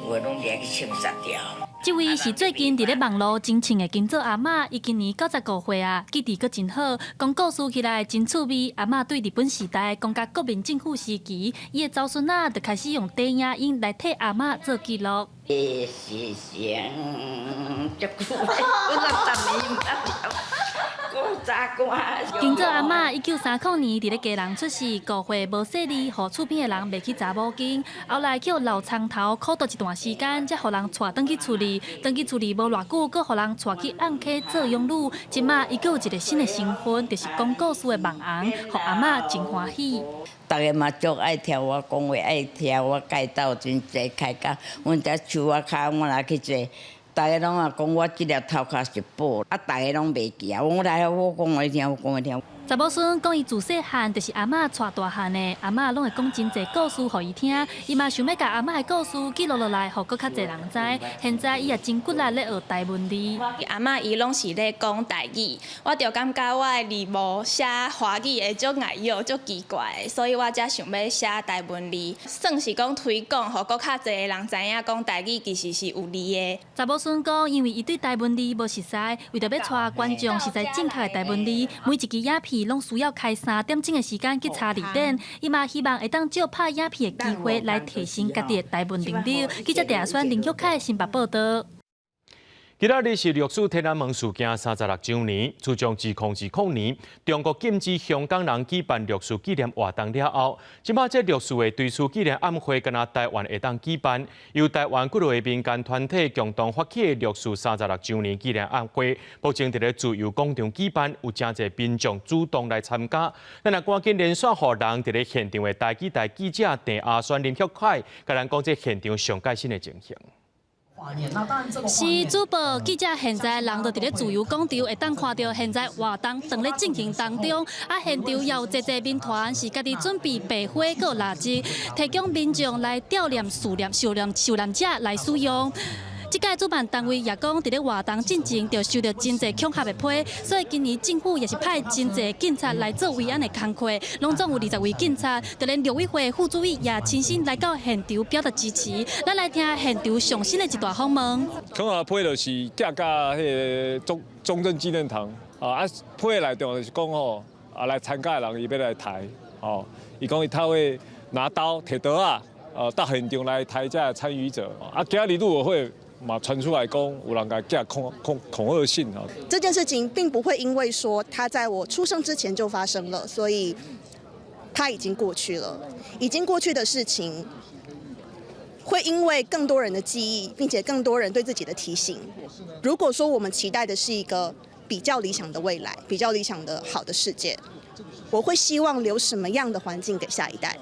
有的攏掠去槍殺掉。這位是最近佇咧網路真衝的金做阿嬤，伊今年95歲啊，記憶閣真好，講故事起來真趣味。阿嬤對日本時代講甲國民政府時期，伊的查某孫仔就開始用短影音來替阿嬤做記錄。是想足久，我60年金做阿嬤1930年佇咧基隆出世，5歲無細膩，予厝邊的人賣去查某間。後來去予老蔥頭苦毒一段時間，才予人帶轉去厝裡。轉去厝裡無偌久，閣予人帶去暗溪做養女。這馬伊閣有一个新的身份，就是講故事的網紅，予阿嬤真歡喜。逐家嘛足愛聽我講話，愛聽我介紹真濟開講。阮佇樹仔跤，我若去坐。逐家攏啊講我這粒頭殼是寶，啊，逐家攏袂記啊。我來我講予你聽，我講予你聽。查某孫講伊自細漢就是阿嬤帶大漢的，阿嬤攏會講真濟故事予伊聽，伊嘛想欲共阿嬤的故事記錄落來，予閣較濟人知。現在伊也真骨力咧學台文字。阿嬤伊攏是咧講台語，我就感覺我的字幕寫華語會足礙用、足奇怪，所以我才想欲寫台文字，算是講推廣，予閣較濟人知影講台語其實是有字的。查某孫講，因為伊對台文字無熟似，為著欲帶觀眾熟悉正確的台文字，每一支影片攏需要開3點鐘的時間去查字典。伊嘛希望會當藉拍影片的機會來提升家己的台文能力。記者鄭選林玉凱新北報導。今仔日是六四天安門事件36週年，自從2020年中國禁止香港人舉辦六四紀念活動了後，這擺這六四的追思紀念暗會，干焦台灣會當舉辦，由台灣幾个民間團體共同發起的六四36週年紀念暗會，目前佇咧自由廣場舉辦，有誠濟民眾主動來參加。咱來趕緊連線予人佇咧現場的台記台記者鄭阿宣林旭凱，共咱講這現場上蓋新的情形。是主播記者，現在人就佇咧自由廣場，會當看著現在活動正咧進行當中。啊，現場也有濟濟民團是家己準備白花佮蠟燭，提供民眾來悼念、思念、受難受難者來使用。這屆主辦單位也講，佇咧活動進前就收著真濟恐嚇的批，所以今年政府也是派真濟警察來做維安的工課，攏總有20位警察，就連陸委會副主委也親身來到現場表達支持。咱來聽現場上新的一段訪問。恐嚇批就是寄到彼个中中正紀念堂啊，批內中就是講吼，啊來參加的人伊欲來刣，吼，伊講伊透過拿刀提刀仔，到現場來刣這參與者，啊，今日陸委會嘛傳出來講，有人共寄恐嚇信啊。這件事情並不會因為說他在我出生之前就發生了，所以他已經過去了。已經過去的事情，會因為更多人的記憶，並且更多人對自己的提醒。如果說我們期待的是一個比較理想的未來，比較理想的好的世界，我會希望留什麼樣的環境給下一代？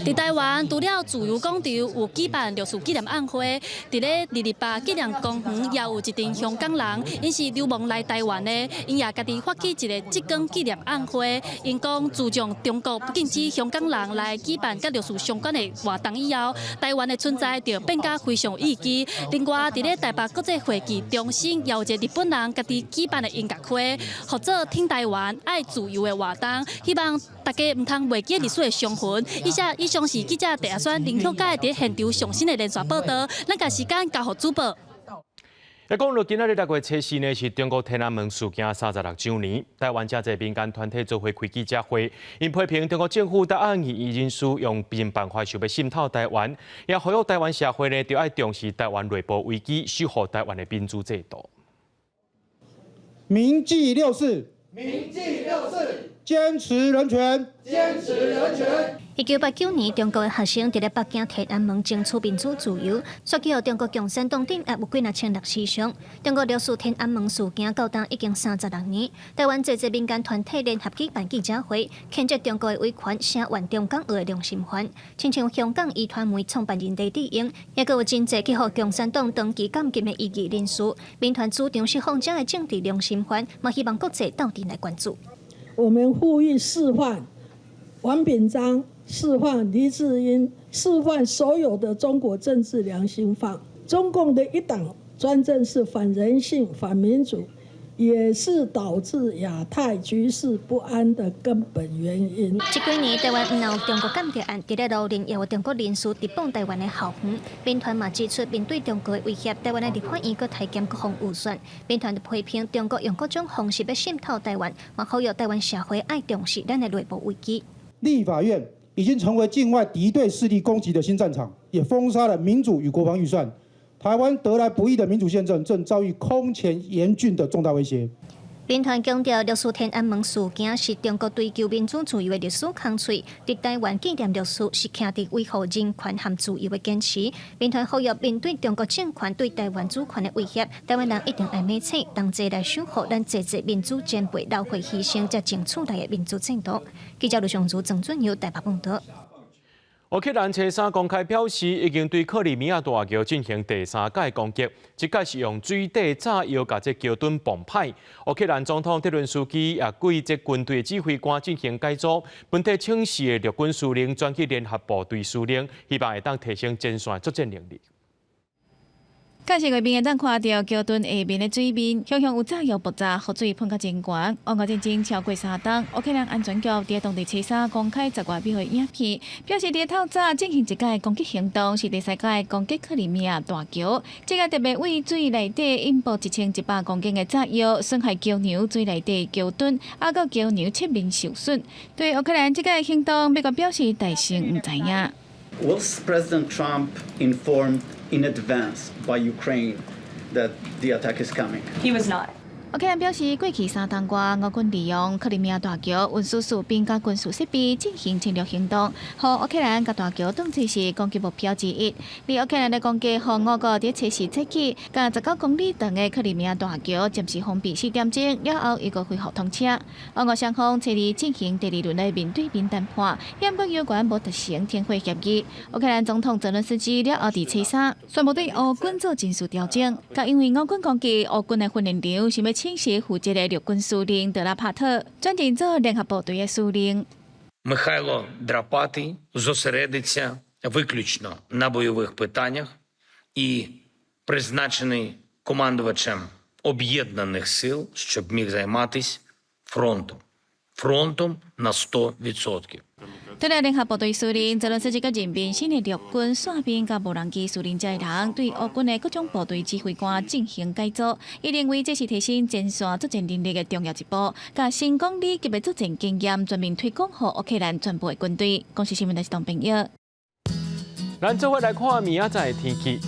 佇台灣，除了自由廣場有舉辦六四紀念暗會，佇咧228紀念公園也有一陣香港人，𪜶是流亡來台灣的，𪜶也家己發起一个浙江紀念暗會。𪜶講自從中國禁止香港人來舉辦佮六四相關的活動以後，台灣的存在就變甲非常有意義。另外，佇咧台北國際會議中心，也有一个日本人家己舉辦的音樂會，號做挺台灣愛自由的活動，希望大家毋通袂記歷史的傷痕。以上是記者鄭阿宣林克佳佇現場上新的連續報導。咱共時間交予主播。來講到今仔日六月初四呢，是中國天安門事件36週年。台灣誠濟民間團體做伙開記者會，𪜶批評中國政府搭暗異議人士用盡辦法想欲滲透台灣，也呼籲台灣社會呢，著愛重視台灣內部危機，守護台灣的民主制度。銘記六四，銘記六四，堅持人權，堅持人權。1989年，中國的學生佇咧北京天安門爭取民主自由，煞去予中國共產黨鎮壓，有幾若千人死傷。中國六四天安門事件到今已經36年，台灣濟濟民間團體聯合舉辦記者會，譴責中國的威權，聲援中港澳的良心犯，親像香港壹傳媒創辦人黎智英，也閣有真濟去予共產黨長期監禁的異議人士。民團主張釋放這个政治良心犯，嘛希望國際鬥陣來關注。我們呼籲釋放王炳章。釋放黎智英，釋放所有的中國政治良心犯。中共的一黨專政是反人性、反民主，也是導致亞太局勢不安的根本原因。這幾年，台灣毋但有中國間諜案，佇咧羅林也有中國人士佇放台灣的校園。民團嘛指出，面對中國的威脅，台灣的立法院閣提檢國防預算。民團就批評中國用各種方式欲滲透台灣，嘛呼籲台灣社會愛重視咱的內部危機。立法院已經成為境外敵對勢力攻擊的新戰場，也封殺了民主與國防預算。台灣得來不易的民主憲政正遭遇空前嚴峻的重大威脅。民團強調，六四天安門事件是中國追求民主自由的歷史空喙，佇台灣紀念六四是徛佇維護人權和自由的堅持。民團呼籲面對中國政權對台灣主權的威脅，台灣人一定愛明醒，同齊來守護咱濟濟民主前輩流血犧牲才爭取來的民主制度。記者盧尚如、曾俊友台北報導。烏克蘭初三公開表示，已經對克里米亞大橋進行第三擺攻擊，這擺是用水底炸藥共這橋墩爆破。烏克蘭總統澤倫斯基也對這軍隊指揮官進行改組，分體請示的陸軍司令轉去聯合部隊司令，希望會當提升前線作戰能力。電視畫面會當看著橋墩下面的水面，常常有炸藥爆炸，予水噴甲真懸。烏俄戰爭超過3冬，烏克蘭安全局佇當地初三公開10外秒的影片，表示佇透早進行一擺攻擊行動，是第三擺攻擊克里米亞大橋。這個特別對水內底引爆1100公斤的炸藥，損害橋梁水內底橋墩，抑閣橋梁側面受損。對烏克蘭這個行動，美國表示大成毋知影。 Was President Trump informed in advance by Ukraine that the attack is coming? He was not. 烏克蘭表示，過去3冬外，俄軍利用克里米亞大橋運輸士兵佮軍事設備進行侵略行動，予烏克蘭共大橋當作是攻擊目標之一。而烏克蘭的攻擊，予俄國佇初四早起，共19公里長的克里米亞大橋暫時封閉4點鐘，了後又閣恢復通車。俄烏雙方初二進行第二輪的面對面談判，不過猶原無達成停火協議。烏克蘭總統澤倫斯基了後佇初三宣布對烏軍做人事調整，佮因為俄軍攻擊烏軍的訓練場，想欲請辭負責的陸軍司令德拉帕特轉任做聯合部隊的司令。 Михайло Драпатий зосередиться виключно на бойових питаннях і призначений командувачем об'єднаних сил, щоб міг займатися фронтом. Фронтом на 100%. 除了聯合部隊司令，澤倫斯基閣任命新的陸軍傘兵佮無人機司令這人，對烏軍的各種部隊指揮官進行改組。伊認為這是提升前線作戰能力的重要一步，共成功累積的作戰經驗全面推廣予烏克蘭全部的軍隊。公視新聞台是董朋友。咱做伙來看明仔載的天氣。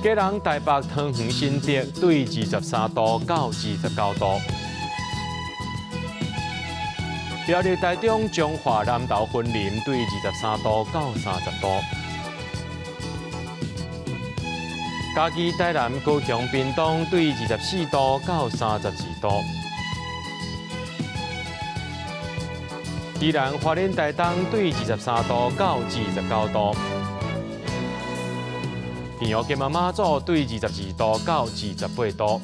基隆、台北、桃園、新竹對23度到29度。苗栗、台中、彰化、南投、雲林對23度到30度。嘉義、台南、高雄、屏東對24度到32度。宜蘭、花蓮、台東對23度到29度。平陽、金門、馬祖對22度到28度。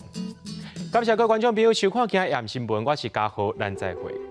感謝各位觀眾朋友收看今日新聞，我是嘉豪，咱再會。